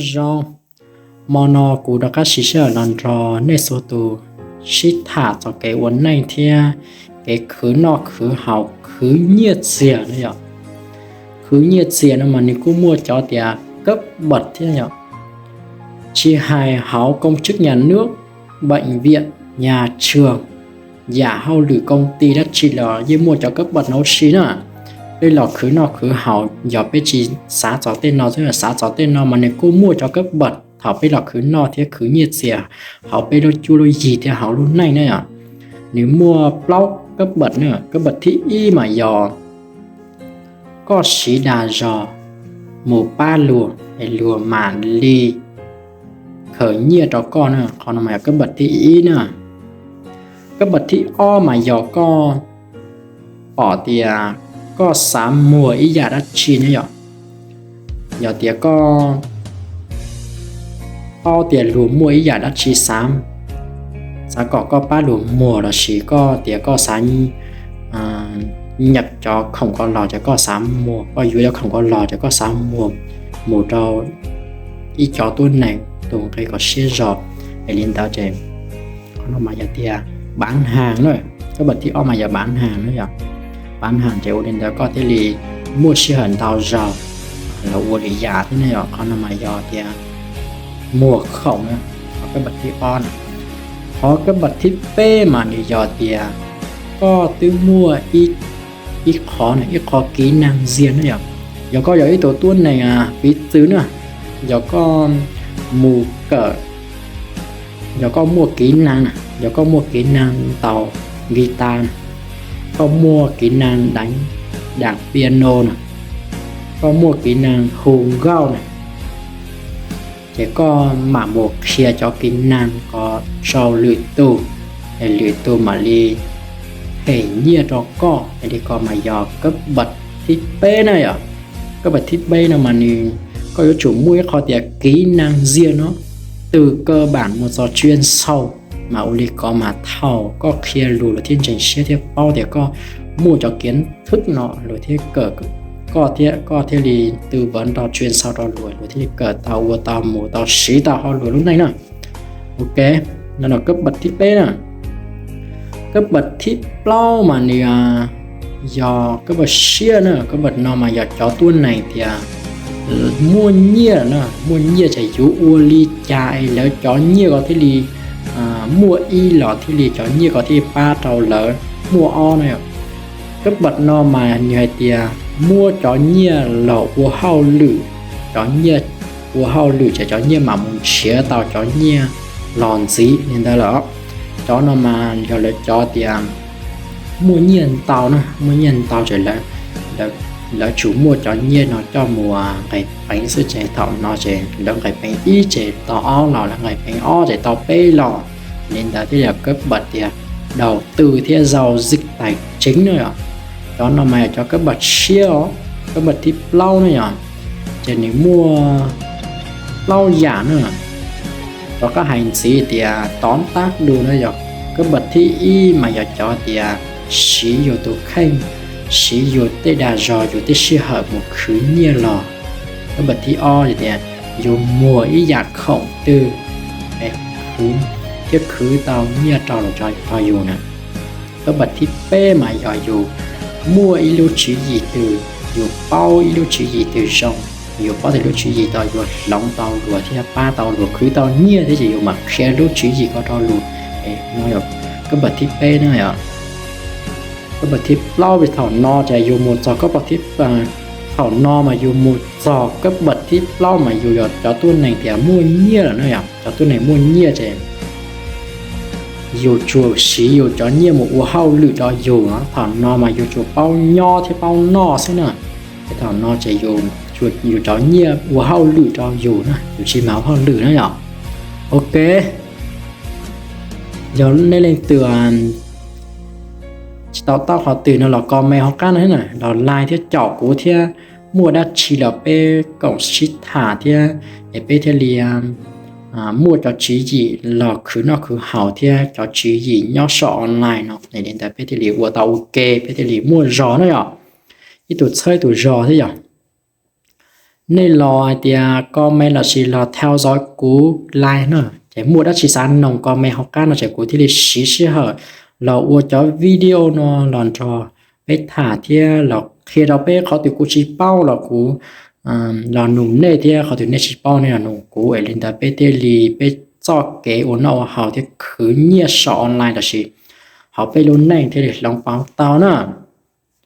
Zoo, hmo no kuv rov qab siv sij hawm los nrog nej txhua tus sib tham txog kev ua neej thiab kev khwv noj khwv haus khwv nyiaj txiag no yom. Khwv nyiaj txiag no mas nws kuj muaj cov tias cấp bậc thiab yom. Tsis hais hauv công chức nhà nước, bệnh viện, nhà trường, yam hauj lwm công ty dab tsi los yeej muaj cov cấp bậc no huv si na. Peb los khwv noj khwv haus yog peb tsis xav txog tej no xwb, xav txog tej no mas nws kuj muaj cov cấp bậc thaum peb los khwv noj thiab khwv nyiaj txiag hauv peb lub cuab lub yig thiab hauv lub neej na yom. Nws muaj plaub cấp bậc na, cấp bậc thib ib mas yog koj siv dag zog mus pab luag es luag mam li khaws nyiaj rau koj na, qhov no mas yog cấp bậc thib ib na. Cấp bậc thib ob mas yog koj pom tias koj xav muag ib yam dab tsi na yom. Yog tias koj paub tias luag muaj ib yam dab tsi xav, xav kom koj pab luag muag lossis koj tias koj xav nyam cov khoom ko los ces koj xav muag, koj yuav cov khoom ko los ces koj xav muag mus rau ib cov tuab neeg tus nqi kom siab zog es li ntawd ces qhov no mas yog tias bán hàng na. Cấp bậc thib ob mas yog bán hàng na yom. Bán hàng ces ua li ntawd koj thiaj li muaj sij hawm ntau zog los ua lwm yam thiab ne yom. Qhov no mas yog tias muag khoom na, qhov cấp bậc thib ob na. Qhov cấp bậc thib peb mas nws yog tias koj twb muaj ib qho, ib qho kỹ năng riêng na yom. Yog koj yog ib tug tuab neeg piv txwv na, yog koj mus kawm, yog koj muaj kỹ năng, yog koj muaj kỹ năng ntaus guitar, koj muaj kỹ năng đánh đàn piano na, koj muaj kỹ năng hu nkauj na, ces koj mam mus qhia cov kỹ năng ko rau lwm tus, es lwm tus mam li them nyiaj rau koj, es li ko mas yog cấp bậc thib peb na yom. Cấp bậc thib peb no mas nws, koj yuav tsum muaj ib qho tias kỹ năng riêng no, từ cơ bản mus txog chuyên sâu, mas ua li ko mas thaum koj qhia luag, luag thiaj ntseeg siab thiab paub tias koj muaj cov kiến thức no, luag thiaj kawm koj thiab koj thiaj li tư vấn rau chuyên sâu rau luag, luag thiaj li kawm tau, ua tau, mus tau, siv tau hauv luag lub neej na. Ok, no cấp bậc thib peb na. Cấp bậc thib plaub mas nws yog cấp bậc siab na. Cấp bậc no mas yog cov tuab neeg tias muaj nyiaj na, muaj nyiaj ces yuav ua li cas es lawv cov nyiaj ko thiaj li muaj ib los thiaj li cov nyiaj ko thiaj li pab rau lawv. Muaj ob na, cấp bậc no mas nws hais tias muaj cov nyiaj los ua hauj lwm, cov nyiaj ua hauj lwm ces cov nyiaj mam mus nrhiav tau cov nyiaj los ntxiv li ntawd lawm. Cov no mas yog lawv cov tias muaj nyiaj ntau na, muaj nyiaj ntau ces lawv tsum muaj cov nyiaj no coj mus nqis peev xwb ces thaum no ces lawv nqis peev ib ces tau ob los, lawv nqis peev ob ces tau peb los, li ntawd thiaj li cấp bậc tias đầu tư thiab giao dịch tài chính na yom. Cov no mas yog cov cấp bậc siab os, cấp bậc thib plaub na yom. Ces nws muaj plaub yam na. Rov qab hais ntxiv tias tóm tắt dua na yog cấp bậc thib ib mas yog cov tias siv yus tus kheej, siv yus tej dag zog, yus tej sij hawm mus khwv nyiaj los. Cấp bậc thib ob yog tias yus muag ib yam khoom twg thiab khwv tau nyiaj rau los rau yus na. Cấp bậc thib peb mas yog yus muaj ib lub tswv yim twg, yus paub ib lub tswv yim twg zoo, yus paub tias lub tswv yim tau yuav hloov tau luag thiab pab tau luag khwv tau nyiaj thiab ces yus mam qhia lub tswv yim ko rau luag. No yog cấp bậc thib peb na yom. Cấp bậc thib plaub, thaum no ces yus mus txog cấp bậc thib, thaum no mas yus mus txog cấp bậc thib plaub mas yus yog cov tuab neeg tias muaj nyiaj lawm na yom. Cov tuab neeg muaj nyiaj ces yus tsuas siv yus cov nyiaj mus ua hauj lwm rau yus. Thaum no mas yus tsuas paub nyob thiab paub noj xwb na. Ces thaum no ces yus cov nyiaj ua hauj lwm rau yus na, yus tsis mam ua hauj lwm na yom. Ok, yog nej leej twg tsis tau taub qhov twg no los comment hauv qab no, los like thiab caum kuv thiab, muaj dab tsi los peb koom sib tham thiab, es peb thiaj li muaj cov tswv yim los khwv noj khwv haus thiab cov tswv yim nyob saum online no, es li ntawd peb thiaj li ua tau ua ke, peb thiaj li muaj zog na yom. Ib tug txhawb ib tug zog thiab yom. Nej los hais tias comment lossis los thau zov kuv live na, ces muaj dab tsi xav noog comment hauv qab no ces kuv thiaj li siv sij hawm los ua cov video no los nrog peb tham thiab los qhia rau peb qhov twg kuv tsis paub los kuv los nug nej thiab qhov twg nej tsis paub nej los nug kuv es li ntawd peb thiaj li peb txoj kev ua noj ua haus thiab khwv nyiaj saum online lossis hauv peb lub neej thiaj li hloov pauv tau na.